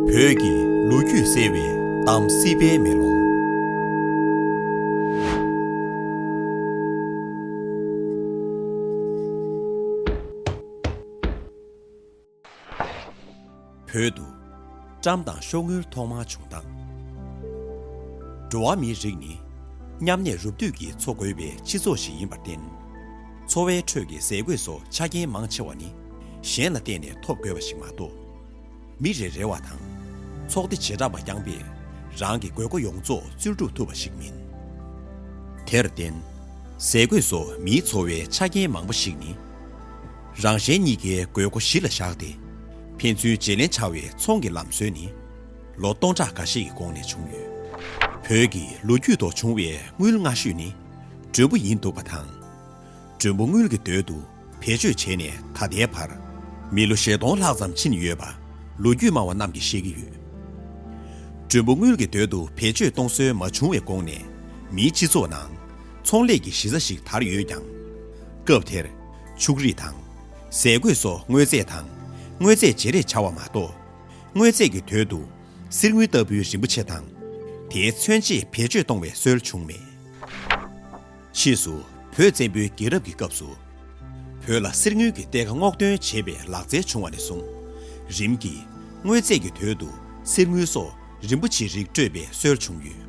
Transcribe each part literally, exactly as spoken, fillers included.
བོད་ཀྱི་ལོ་རྒྱུས་གསལ་བའི་གཏམ་སྲིད་པའི་མེ་ལོང་། བོད་དུ་བཀྲམ་དང་ཤོག་དངུལ་ཐོག་མར་བྱུང་སྟངས། འགྲོ་བ་མིའི་རིགས་ནི་མཉམ་གནས་རུབ་བཏུས་ཀྱིས་འཚོ་དགོས་པའི་སྤྱི་ཚོགས་ཤིག་ཡིན་པར་བརྟེན། འཚོ་བའི་ཁྲོད་ཀྱི་ཟས་གོས་སོགས་ཆ་རྐྱེན་མང་ཆེ་བ་ནི་གཞན་ལ་བརྟེན་ནས་ཐོབ་དགོས་པ་ཞིག་མ་གཏོགས། མི་རེ་རེ་བ་དང་ཚོགས་སྡེ་བྱེ་བྲག་པ་རྐྱང་པས་རང་གི་དགོས་མཁོ་ཡོངས་རྫོགས་སྩོལ་སྒྲུབ་ཐུབ་པ་ཞིག་མིན། དེར་བརྟེན། ཟས་གོས་སོགས་མིའི་འཚོ་བའི་ཆ་རྐྱེན་མང་པོ་ཞིག་ནི། རང་གཞན་གཉིས་ཀའི་དགོས་མཁོ་གཞི་ལ་བཞག་སྟེ། ཕན་ཚུན་བརྗེ་ལེན་བྱ་བའི་ཚོང་གི་ལམ་སྲོལ་ནི། ལོ་སྟོང་ཕྲག་འགའ་ཤས་ཀྱི་གོང་ནས་བྱུང་ཡོད། བོད་ཀྱི་ལོ་རྒྱུས་ཐོག་བྱུང་བའི་དངུལ་སྔ་ཤོས་ནི། མགྲོན་པོ་ཡིན་འདུག་པ་དང་། མགྲོན་པོ་དངུལ་གྱི་དོད་དུ་བེད་སྤྱོད་བྱས་ནས་ད་ལྟའི་བར། མི་ལོ་བཞི་སྟོང་ལྷག་ཙམ་ཕྱིན་ཡོད་པ། ལོ་རྒྱུས་སྨྲ་བ་རྣམས་ཀྱིས་བཤད་ཀྱི་ཡོད། མགྲོན་པོ་དངུལ་གྱི་དོད་དུ་བེད་སྤྱོད་གཏོང་སྲོལ་མ་བྱུང་བའི་གོང་ནས། མིའི་སྤྱི་ཚོགས་ནང་། ཚོང་ལས་ཀྱི་གཞི་རྩ་ཞིག་དར་ཡོད་ཀྱང་། སྐབས་དེར། ཕྱུགས་རིགས་དང་། ཟས་གོས་སོགས་དངོས་རྫས་དང་། དངོས་རྫས་བརྗེ་རེས་བྱ་བ་མ་གཏོགས། དངོས་རྫས་ཀྱི་དོད་དུ། གསེར་དངུལ་ལྟ་བུའི་རིན་པོ་ཆེ་དང་། དེའི་མཚོན་བྱེད་བེད་སྤྱོད་གཏོང་བའི་སྲོལ་བྱུང་མེད། ཕྱིས་སུ་བོད་བཙན་པོའི་རྒྱལ་རབས་ཀྱི་སྐབས་སུ། བོད་ལ་གསེར་དངུལ་གྱི་གཏེར་ཁ་སྔོག་འདོན་བྱེད་པའི་ལག་རྩལ་བྱུང་བ་ནས་བཟུང་། རིམ་གྱིས་དངོས་རྫས་ཀྱི་དོད་དུ་གསེར་དངུལ་སོགས་རིན་པོ་ཆེའི་རིགས་སྤྲོད་པའི་སྲོལ་བྱུང་ཡོད།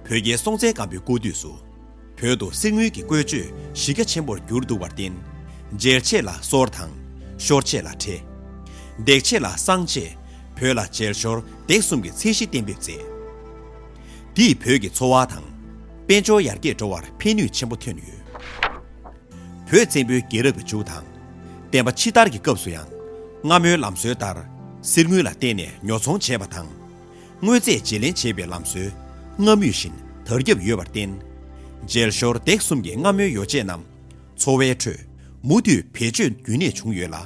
བོད་རྒྱལ་སྲོང་བཙན་སྒམ་པོའི་སྐུ་དུས་སུ། བོད་དུ་གསེར་དངུལ་གྱི་བཀོལ་སྤྱོད་གཞི་རྒྱ་ཆེན་པོར་གྱུར་འདུག་པར་བརྟེན། འཇལ་ཆས་ལ་གསོར་དང་། ཤོར་ཆས་ལ་ཁྲེ། འདེགས་ཆས་ལ་བསང་བཅས། བོད་ལ་འཇལ་ཤོར་འདེགས་གསུམ་གྱི་ཚད་གཞི་གཏན་འབེབས་མཛད། འདིས་བོད་ཀྱི་འཚོ་བ་དང་། དཔལ་འབྱོར་ཡར་རྒྱས་འགྲོ་བར་ཕན་ནུས་ཆེན་པོ་ཐོན་ཡོད། བོད་བཙན་པོའི་རྒྱལ་རབས་ཀྱི་མཇུག་དང་། བསྟན་པ་ཕྱི་དར་གྱི་སྐབས་སུ་ཡང་། སྔ་མོའི་ལམ་སྲོལ་ལྟར། གསེར་དངུལ་ལ་བརྟེན་ནས་ཉོ་ཚོང་བྱས་པ་དང་། དངོས་རྫས་བརྗེ་ལེན་བྱེད་པའི་ལམ་སྲོལ། སྔ་མུས་བཞིན་དར་ཁྱབ་ཡོད་པར་བརྟེན། འཇལ་ཤོར་འདེགས་གསུམ་གྱི་སྔ་མོའི་ཡོ་བྱད་རྣམས། འཚོ་བའི་ཁྲོད། མུ་མཐུད་བེད་སྤྱོད་རྒྱུན་གནས་བྱུང་ཡོད་ལ།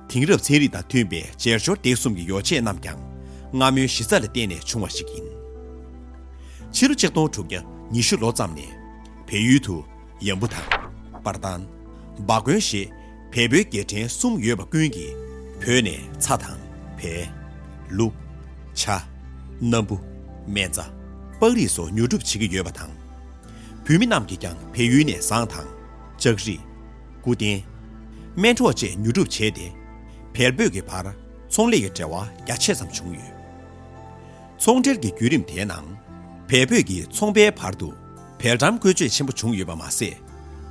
དེང་རབས་ཚན་རིག་དང་མཐུན་པའི་འཇལ་ཤོར་འདེགས་གསུམ་གྱི་ཡོ་བྱད་རྣམས་ཀྱང་། སྔ་མོའི་གཞི་རྩ་ལ་བརྟེན་ནས་བྱུང་བ་ཞིག་ཡིན། ཕྱི་ལོ་ཆིག་སྟོང་དྲུག་བརྒྱ་ཉི་ཤུ་ལོ་ཙམ་ནས། བལ་ཡུལ་དུ། ཡམ་བུ་དང་། པར་ཏན། སྦ་དགོན་ཞེས་བལ་པོའི་རྒྱལ་ཕྲན་གསུམ་ཡོད་པ་ཀུན་གྱིས། བོད་ནས་ཚྭ་དང་། བལ། ལུག་ཇ། སྣམ་བུ། སྨན་རྩྭ། པགས་རིགས་སོགས་ཉོ་སྒྲུབ་བྱེད་ཀྱི་ཡོད་པ་དང་། བོད་མི་རྣམས་ཀྱིས་ཀྱང་བལ་ཡུལ་ནས་ཟངས་དང་། ལྕགས་རིགས། སྐུ་རྟེན། སྨན་གྲོགས་བཅས་ཉོ་སྒྲུབ་བྱས་ཏེ། བལ་བོད་ཀྱི་བར་ཚོང་ལས་ཀྱི་འབྲེལ་བ་རྒྱ་ཆེ་ཙམ་བྱུང་ཡོད། ཚོང་འབྲེལ་གྱི་བརྒྱུད་རིམ་དེའི་ནང་། བལ་བོད་ཀྱི་ཚོང་པའི་བར་དུ་བལ་ཊམ་བཀོལ་སྤྱོད་ཆེན་པོ་བྱུང་ཡོད་པ་མ་ཟད།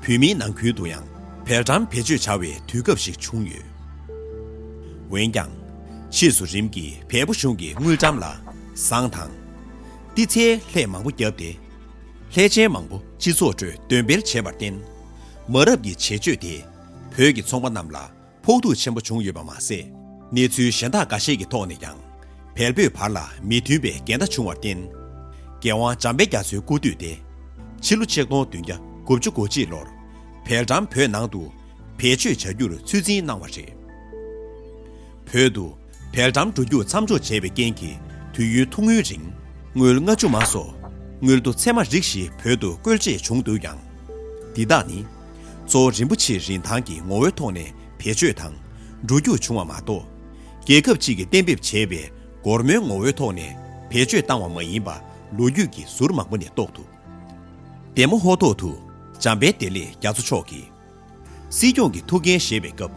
བོད་མིའི་ནང་ཁུལ་དུ་ཡང་བལ་ཊམ་བེད་སྤྱོད་བྱ་བའི་དུས་སྐབས་ཤིག་བྱུང་ཡོད། འོན་ཀྱང་། ཕྱིས་སུ་རིམ་གྱིས་བལ་པོ་གཞུང་གིས་དངུལ་ཊམ་ལ་ཟངས་དང་། ཏི་ཚའི་ལྷད་མང་པོ་བརྒྱབ་སྟེ། ལྷད་ཆེན་མང་པོ་སྤྱི་ཚོགས་ཁྲོད་འདོན་སྤེལ་བྱས་པར་བརྟེན། མ་རབས་ཀྱི་བྱེད་སྤྱོད་དེ་བོད་ཀྱི་ཚོང་པ་རྣམས་ལ་ཕོག་ཐུག་ཆེན་པོ་བྱུང་ཡོད་པ་མ་ཟད། གནས་ཚུལ་གཞན་དག་འགའ་ཤས་ཀྱི་ཐོག་ནས་ཀྱང་། བལ་བོད་བར་ལ་མི་མཐུན་པའི་འགལ་ཟླ་བྱུང་བར་བརྟེན། རྒྱལ་དབང་འཇམ་དཔལ་རྒྱ་མཚོའི་སྐུ་དུས་ཏེ། ཕྱི་ལོ་ཆིག་སྟོང་བདུན་བརྒྱ་དགུ་བཅུ་གོ་གཅིག་ལོར། བལ་ཊམ་བོད་ནང་དུ་བེད་སྤྱོད་བྱ་རྒྱུར་ཚོད་འཛིན་གནང་བ་རེད། བོད་དུ་བལ་ཊམ་འགྲོ་རྒྱུ་མཚམས་འཇོག་བྱས་པའི་རྐྱེན་གྱིས། དུས་ཡུན་ཐུང་ངུའི་རིང་། དངུལ་ལྔ་བཅུ་མ་སོགས། དངུལ་རྡོ་ཚད་མ་རིགས་བཞི་བོད་དུ་བཀོལ་སྤྱད་བྱུང་འདུག་ཀྱང་། འདི་དག་ནི། གཙོ་བོ་རིན་པོ་ཆེའི་རིན་ཐང་གི་ངོ་བོའི་ཐོག་ནས་བེད་སྤྱོད་དང་། འགྲོ་རྒྱུག་བྱུང་བ་མ་གཏོགས། རྒྱལ་ཁབ་ཅིག་གིས་གཏན་འབེབས་བྱས་པའི་སྒོར་མོའི་ངོ་བོའི་ཐོག་ནས་བེད་སྤྱོད་བཏང་བ་མ་ཡིན་པ། ལོ་རྒྱུས་ཀྱི་ཟུར་མང་པོ་ནས་རྟོགས་ཐུབ། འདན་མ་ཧོ་ཐོག་ཏུ། འཇམ་དཔལ་བདེ་ལེགས་རྒྱ་མཚོ་མཆོག་གིས། སྲིད་སྐྱོང་གི་ཐུགས་འགན་བཞེས་པའི་སྐབས།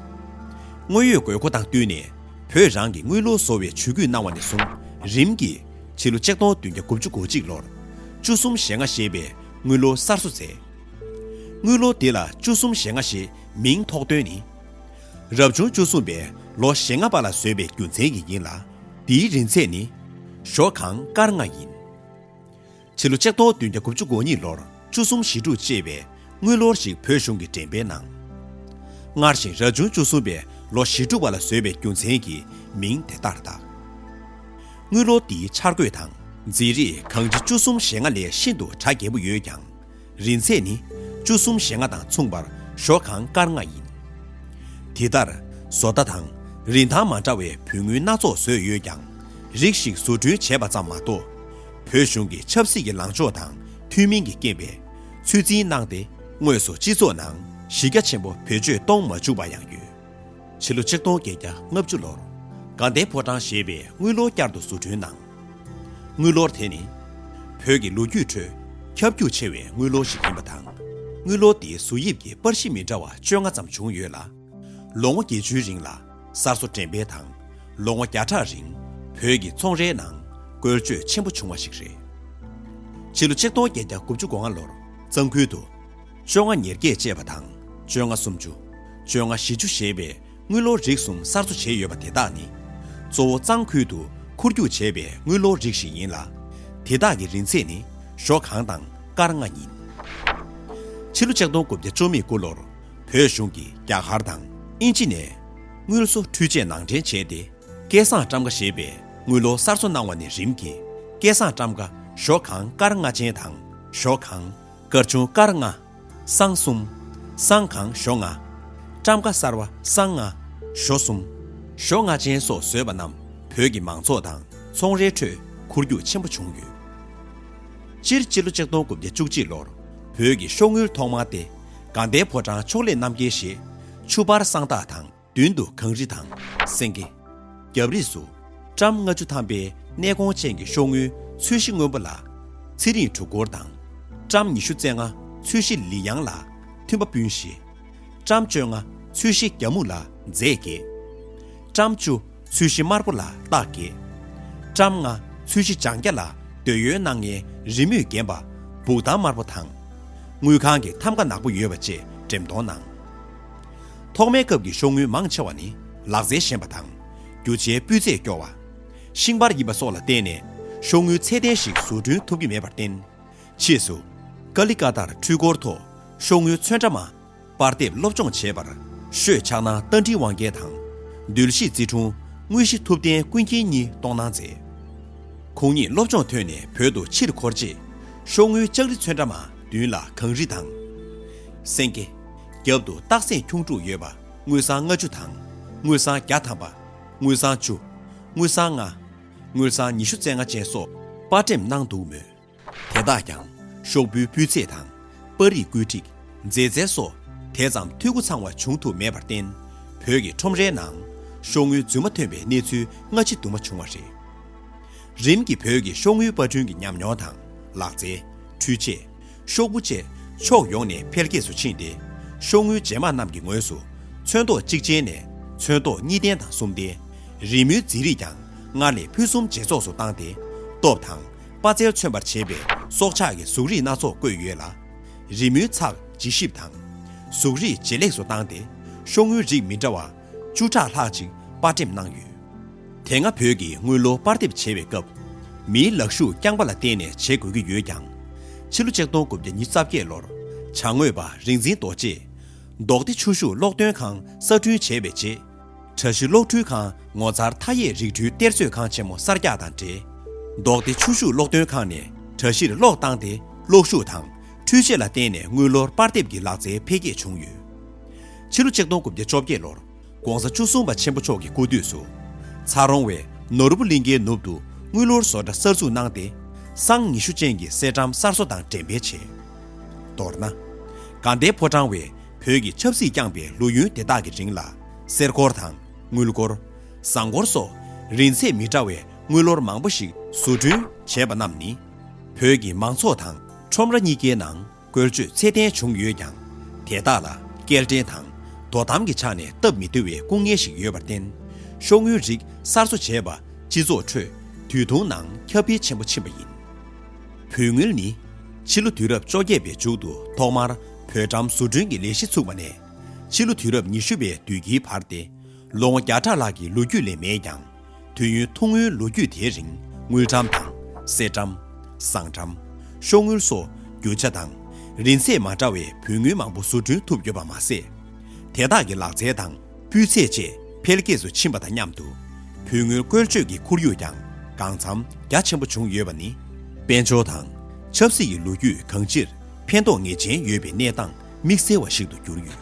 དངོས་ཡོད་དགོས་མཁོ་དང་བསྟུན་ནས། བོད་རང་གི་དངུལ་ལོར་བཟོ་བའི་ཇུས་འགོད་གནང་བ་ནས་བཟུང་། རིམ་གྱིས་ཕྱི་ལོ་ཆིག་སྟོང་བདུན་བརྒྱ་དགུ་བཅུ་གོ་གཅིག་ལོར། བཅུ་གསུམ་ཞེ་ལྔ་ཞེས་པའི་དངུལ་ལོར་གསར་བཟོ་མཛད། དངུལ་ལོར་འདི་ལ་བཅུ་གསུམ་ཞེ་ལྔ་ཞེས་མིང་ཐོགས་དོན་ནི། རབ་བྱུང་བཅུ་གསུམ་པའི་ལོ་ཞེ་ལྔ་པ་ལ་བཟོས་པའི་རྒྱུ་མཚན་གྱིས་ཡིན་ལ། འདིའི་རིང་ཚད་ནི། ཞོ་གང་དཀར་ལྔ་ཡིན། ཕྱི་ལོ་ཆིག་སྟོང་བདུན་བརྒྱ་དགུ་བཅུ་གོ་གཉིས་ལོར་བཅུ་གསུམ་ཞེ་དྲུག་ཅེས་པའི་དངུལ་ལོར་ཞིག་བོད་གཞུང་གིས་འགྲེམས་སྤེལ་གནང་། སྔར་བཞིན་རབ་བྱུང་བཅུ་གསུམ་པའི་ལོ་ཞེ་དྲུག་པ་ལ་བཟོས་པའི་རྒྱུ་མཚན་གྱིས་མིང་དེ་ལྟར་བཏགས། དངུལ་ལོར་འདིའི་འཆར་འགོད་དང་། མཛེས་རིས་གང་ཅི་བཅུ་གསུམ་ཞེ་ལྔ་ལས་ཤིན་ཏུ་གྲ་རྒྱས་པོ་ཡོད་ཀྱང་། རིང་ཚད་ནི་བཅུ་གསུམ་ཞེ་ལྔ་དང་མཚུངས་པར་ཞོ་གང་དཀར་ལྔ་ཡིན། དེ་ལྟར་བཟོ་ལྟ་དང་རིན་ཐང་མ་འདྲ་བའི་བོད་དངུལ་སྣ་ཚོགས་བཟོས་ཡོད་ཀྱང་། རིགས་ཤིག་བཟོ་སྐྲུན་བྱས་པ་ཙམ་མ་གཏོགས། བོད་གཞུང་གི་ཆབ་སྲིད་ཀྱི་ལངས་ཕྱོགས་དང་མཐུན་མིན་གྱི་རྐྱེན་པས་ཚོད་འཛིན་གནང་སྟེ། དངོས་སུ་སྤྱི་ཚོགས་ནང་གཞི་རྒྱ་ཆེན་པོ་བེད་སྤྱོད་གཏོང་མ་བཅུག་པ་ཡང་ཡོད། ཕྱི་ལོ་ཆིག་སྟོང་བརྒྱད་བརྒྱ་ལྔ་བཅུ་ལོར། དགའ་ལྡན་ཕོ་བྲང་ཞེས་པའི་དངུལ་ལོར་བསྐྱར་དུ་བཟོ་སྐྲུན་གནང་། དངུལ་ལོར་དེ་ནི། བོད་ཀྱི་ལོ་རྒྱུས་ཁྲོད་ཁྱབ་འཇུག་ཆེ་བའི་དངུལ་ལོར་ཞིག་ཡིན་པ་དང་། དངུལ་ལོར་འདིའི་བཟོ་དབྱིབས་ཀྱི་པར་གཞི་མི་འདྲ་བ་བཅོ་ལྔ་ཙམ་བྱུང་ཡོད་ལ། ལོ་ངོ་བརྒྱད་ཅུའི་རིང་ལ་གསར་བཟོ་འགྲེམས་སྤེལ་དང་། ལོ་ངོ་བརྒྱ་ཕྲག་རིང་བོད་ཀྱི་ཚོང་རའི་ནང་བཀོལ་སྤྱོད་ཆེན་པོ་བྱུང་བ་ཞིག་རེད། ཕྱི་ལོ་ཆིག་སྟོང་བརྒྱད་བརྒྱ་དགུ་བཅུ་གོ་ལྔ་ལོར་གཙང་ཁུལ་དུ། བཅོ་ལྔ་ཉེར་བརྒྱད་ཅེས་པ་དང་། བཅོ་ལྔ་སུམ་ཅུ། བཅོ་ལྔ་བཞི་བཅུ་ཞེས་པའི་དངུལ་ལོར་རིགས་གསུམ་གསར་བཟོ་བྱས་ཡོད་པ་དེ་དག་ནི། གཙོ་བོ་གཙང་ཁུལ་དུ་འཁོར་རྒྱུག་བྱས་པའི་དངུལ་ལོར་རིགས་ཤིག་ཡིན་ལ། དེ་དག་གི་རིང་ཚད་ནི་ཞོ་གང་དང་དཀར་ལྔ་ཡིན། ཕྱི་ལོ་ཆིག་སྟོང་དགུ་བརྒྱ་བཅུ་མེད་དགུ་ལོར་བོད་གཞུང་གིས་རྒྱ་གར་དང་དབྱིན་ཇི་ནས་དངུལ་བཟོ་འཕྲུལ་ཆས་ནང་འདྲེན་བྱས་ཏེ། སྐལ་བཟང་བཀྲམ་ཁ་ཞེས་པའི་དངུལ་ལོར་གསར་བཟོ་གནང་བ་ནས་རིམ་གྱིས་སྐལ་བཟང་བཀྲམ་ཁ་ཞོ་གང་དཀར་ལྔ་ཅན་དང་ཞོ་གང་དཀར་ཆུང་དཀར་ལྔ། སྲང་གསུམ། སྲང་གང་ཞོ་ལྔ། བཀྲམ་ཁ་གསར་བ་སྲང་ལྔ། ཞོ་གསུམ། ཞོ་ལྔ་ཅན་སོགས་བཟོས་པ་རྣམས་བོད་ཀྱི་མང་ཚོགས་དང་ཚོང་རའི་ཁྲོད་འཁོར་རྒྱུག་ཆེན་པོ་བྱུང་ཡོད། སྤྱིར་སྤྱི་ལོ་ཆིག་སྟོང་དགུ་བརྒྱ་བཅུ་གཅིག་ལོར་བོད་ཀྱི་ཤོག་དངུལ་ཐོག་མ་སྟེ་དགའ་ལྡན་ཕོ་བྲང་ཕྱོགས་ལས་རྣམ་རྒྱལ་ཞེས་ཆུ་འབར་གསང་བདག་དང་། མདུན་དུ་གངས་རི་དང་། སེང་གེ། རྒྱབ་རིས་སུ་བཀྲམ་ལྔ་བཅུ་ཐམ་པའི་གནས་གོང་ཅན་གྱི་ཤོག་དངུལ་ཚོས་གཞི་སྔོན་པོ་ལ། ཚེ་རིང་དྲུག་སྐོར་དང་། བཀྲམ་ཉི་ཤུ་རྩ་ལྔ་ཚོས་གཞི་ལི་ཡང་ལ་མཐུན་པ་སྤུན་བཞི། བཀྲམ་བཅོ་ལྔ་ཚོས་གཞི་རྒྱ་སྨུག་ལ་རྫས་བརྒྱད། བཀྲམ་བཅུ་ཚོས་གཞི་དམར་པོ་ལ་སྟག་བརྒྱད། བཀྲམ་ལྔ་ཚོས་གཞི་ལྗང་སྐྱ་ལ་འདོད་ཡོན་སྣང་ངེས་རི་མོས་བརྒྱན་པ་བུག་ཐང་དམར་པོ་དང་། དངུལ་ཁང་གི་ཐམ་ག་ནག་པོ་ཡོད་པ་བཅས་འགྲེམས་གཏོང་གནང་། ཐོག་མའི་སྐབས་ཀྱི་ཤོག་དངུལ་མང་ཆེ་བ་ནི་ལག་རྩལ་ཞན་པ་དང་། རྒྱུ་ཆའི་སྤུས་ཚད་སྐྱོ་བ། ཤིང་པར་ཡིན་པ་སོགས་ལ་བརྟེན་ནས་ཤོག་དངུལ་ཚད་ལྡན་ཞིག་བཟོ་སྐྲུན་ཐུབ་ཀྱི་མེད་པར་བརྟེན། ཕྱིས་སུ་ཀ་ལི་ཀ་ཏར་འཕྲུལ་འཁོར་ཐོག་ཤོག་དངུལ་ཚོན་ཁྲ་མ་པར་དེབ་སློབ་སྦྱོང་བྱས་པར་ཤོད་ཕྱག་ན་རྟ་མགྲིན་དབང་རྒྱལ་དང་། འདུལ་ཞིག་རྩིས་དྲུང་དངོས་གཞི་ཐུབ་བསྟན་ཀུན་མཁྱེན་གཉིས་གཏོང་གནང་མཛད། ཁོང་ཉིད་སློབ་སྦྱོང་ཐོན་ནས་བོད་དུ་ཕྱིར་འཁོར་རྗེས་ཤོག་དངུལ་ལྕགས་རི་ཚོན་ཁྲ་མ་མདུན་ལ་གངས་རི་དང་། སེང་གེ། རྒྱབ་ཏུ་སྟག་སེང་ཁྱུང་འབྲུག་ཡོད་པ་དངུལ་སྲང་ལྔ་བཅུ་དང་། དངུལ་སྲང་བརྒྱ་ཐམ་པ། དངུལ་སྲང་བཅུ། དངུལ་སྲང་ལྔ། དངུལ་སྲང་ཉི་ཤུ་རྩ་ལྔ་ཅན་སོགས་པར་འགྲེམས་གནང་འདུག་མོད། དེ་དག་ཀྱང་ཤོག་བུའི་སྤུས་ཚད་དང་། པར་རིས་བཀོད་སྒྲིག་མཛེས་རྩལ་སོགས་དེ་ཙམ་འཐུས་སྒོ་ཚང་བ་བྱུང་ཐུབ་མེད་པར་བརྟེན། བོད་ཀྱི་ཁྲོམ་རའི་ནང་ཤོག་དངུལ་རྫུན་མ་ཐོན་པའི་གནས་ཚུལ་སྔ་ཕྱི་དུ་མ་བྱུང་བ་རེད། རིམ་གྱིས་བོད་ཀྱི་ཤོག་དངུལ་པར་སྐྲུན་གྱི་ཉམས་མྱོང་དང་ལག་རྩལ། འཕྲུལ་ཆས། ཤོག་བུ་བཅས་ཕྱོགས་ཡོངས་ནས་འཕེལ་རྒྱས་སུ་ཕྱིན་ཏེ། ཤོག་དངུལ་རྗེས་མ་རྣམས་ཀྱི་ངོས་སུ་ཚོན་མདོག་གཅིག་ཅན་ནས་ཚོན་མདོག་གཉིས་ལྡན་དང་གསུམ་ལྡན། རི་མོའི་འཛིན་རིས་ཀྱང་སྔར་ལས་ཕུན་སུམ་ཇེ་ཚོགས་སུ་བཏང་སྟེ། སྟོབས་དང་དཔའ་རྩལ་མཚོན་པར་བྱེད་པའི་སྲོག་ཆགས་ཀྱི་གཟུགས་རིས་སྣ་ཚོགས་བཀོད་ཡོད་ལ། རི་མོའི་ཚགས་ཇེ་ཞིབ་དང་། གཟུགས་རིས་ཇེ་ལེགས་སུ་བཏང་སྟེ། ཤོག་དངུལ་རིགས་མི་འདྲ་བ་བཅུ་ཕྲག་ལྷག་ཅིག་པར་འགྲེམས་གནང་ཡོད། དེ་སྔ་བོད་ཀྱི་དངུལ་ལོར་པར་འདེབས་བྱེད་པའི་སྐབས། མིའི་ལག་ཤུགས་རྐྱང་པ་ལ་བརྟེན་ནས་བྱེད་དགོས་ཀྱི་ཡོད་ཀྱང་། ཕྱི་ལོ་ཆིག་སྟོང་དགུ་བརྒྱ་ཉི་ཤུ་རྩ་བརྒྱད་ལོར་བྱ་དངོས་པ་རིག་འཛིན་རྡོ་རྗེས། མདོག་སྡེ་ཆུ་ཤུགས་གློག་འདོན་ཁང་གསར་སྐྲུན་བྱས་པའི་རྗེས། གྲྭ་བཞི་གློག་འཕྲུལ་ཁང་ངོ་མཚར་མཐའ་ཡས་རིག་འཕྲུལ་གཏེར་མཛོད་ཁང་ཆེན་མོ་གསར་རྒྱག་དང་འབྲེལ། མདོག་སྡེ་ཆུ་ཤུགས་གློག་འདོན་ཁང་ནས་གྲྭ་བཞིར་གློག་བཏང་སྟེ། གློག་ཤུགས་དང་འཕྲུལ་ཆས་ལ་བརྟེན་ནས་དངུལ་ལོར་པར་འདེབས་ཀྱི་ལག་རྩལ་འཕེལ་རྒྱས་བྱུང་ཡོད། ཕྱི་ལོ་ཆིག་སྟོང་དགུ་བརྒྱ་བཅོ་བརྒྱད་ལོར་༧གོང་ས་བཅུ་གསུམ་པ་ཆེན་པོ་མཆོག་གི་སྐུ་དུས་སུ། ཚ་རོང་བའི་ནོར་བུ་གླིང་གའི་ནུབ་ཏུ་དངུལ་ལོར་བཟོ་གྲྭ་གསར་འཛུགས་གནང་སྟེ། སྲང་ཉི་ཤུ་ཅན་གྱི་གསེར་ཊམ་གསར་བཟོ་དང་འགྲེམས་སྤེལ་བྱས། མདོར་ན། དགའ་ལྡན་ཕོ་བྲང་བས་བོད་ཀྱི་ཆབ་སྲིད་བསྐྱངས་པའི་ལོ་ཡུན་དེ་དག་གི་རིང་ལ། གསེར་འཁོར་དང་། དངུལ་འཁོར། ཟངས་འཁོར་སོགས་རིང་ཚད་མི་འདྲ་བའི་དངུལ་ལོར་མང་པོ་ཞིག་བཟོ་སྐྲུན་བྱས་པ་རྣམས་ནི། བོད་ཀྱི་མང་ཚོགས་དང་ཁྲོམ་ར་གཉིས་ཀའི་ནང་བཀོལ་སྤྱོད་ཚད་ལྡན་བྱུང་ཡོད་ཀྱང་། དེ་དག་ལ་སྐྱེལ་འདྲེན་དང་དོ་དམ་གྱི་ཆ་ནས་སྟབས་མི་བདེ་བའི་སྐུ་ངལ་ཞིག་ཡོད་པར་བརྟེན། ཤོག་དངུལ་རིགས་གསར་བཟོ་བྱས་པ་སྤྱི་ཚོགས་ཁྲོད་དུས་ཐུང་ནང་ཁྱབ་སྤེལ་ཆེན་པོ་ཕྱིན་པ་ཡིན། བོད་དངུལ་ནི། ཕྱི་ལོ་དུས་རབས་བཅོ་བརྒྱད་པའི་མཇུག་ཏུ་ཐོག་མར་བོད་ཊམ་བཟོ་སྐྲུན་གྱི་ལས་གཞི་ཚུགས་པ་ནས། ཕྱི་ལོ་དུས་རབས་ཉི་ཤུ་པའི་དུས་དཀྱིལ་བར་ཏེ། ལོ་ངོ་བརྒྱ་ཕྲག་ལྷག་གི་ལོ་རྒྱུས་ལས་མེད་ཀྱང་། དུས་ཡུན་ཐུང་ངུའི་ལོ་རྒྱུས་དེའི་རིང་དངུལ་ཊམ་དང་གསེར་ཊམ། ཟངས་ཊམ། ཤོག་དངུལ་སོགས་རྒྱུ་ཆ་དང་རིང་ཚད་མ་འདྲ་བའི་བོད་དངུལ་མང་པོ་བཟོ་སྐྲུན་ཐུབ་ཡོད་པ་མ་ཟད། དེ་དག་གི་ལག་རྩལ་དང་སྤུས་ཚད་བཅས་འཕེལ་རྒྱས་སུ་ཕྱིན་པ་དང་མཉམ་དུ། བོད་དངུལ་བཀོལ་སྤྱོད་ཀྱི་ཁོར་ཡུག་ཀྱང་གང་འཚམ་རྒྱ་ཆེན་པོ་བྱུང་ཡོད་པ་ནི། དཔལ་འབྱོར་དང་ཆབ་སྲིད་ཀྱི་ལོ་རྒྱུས་གང་ཅིར་ཕན་ཐོགས་ངེས་ཅན་ཡོད་པའི་གནས་སྟངས་དམིགས་བསལ་བ་ཞིག་ཏུ་གྱུར་ཡོད།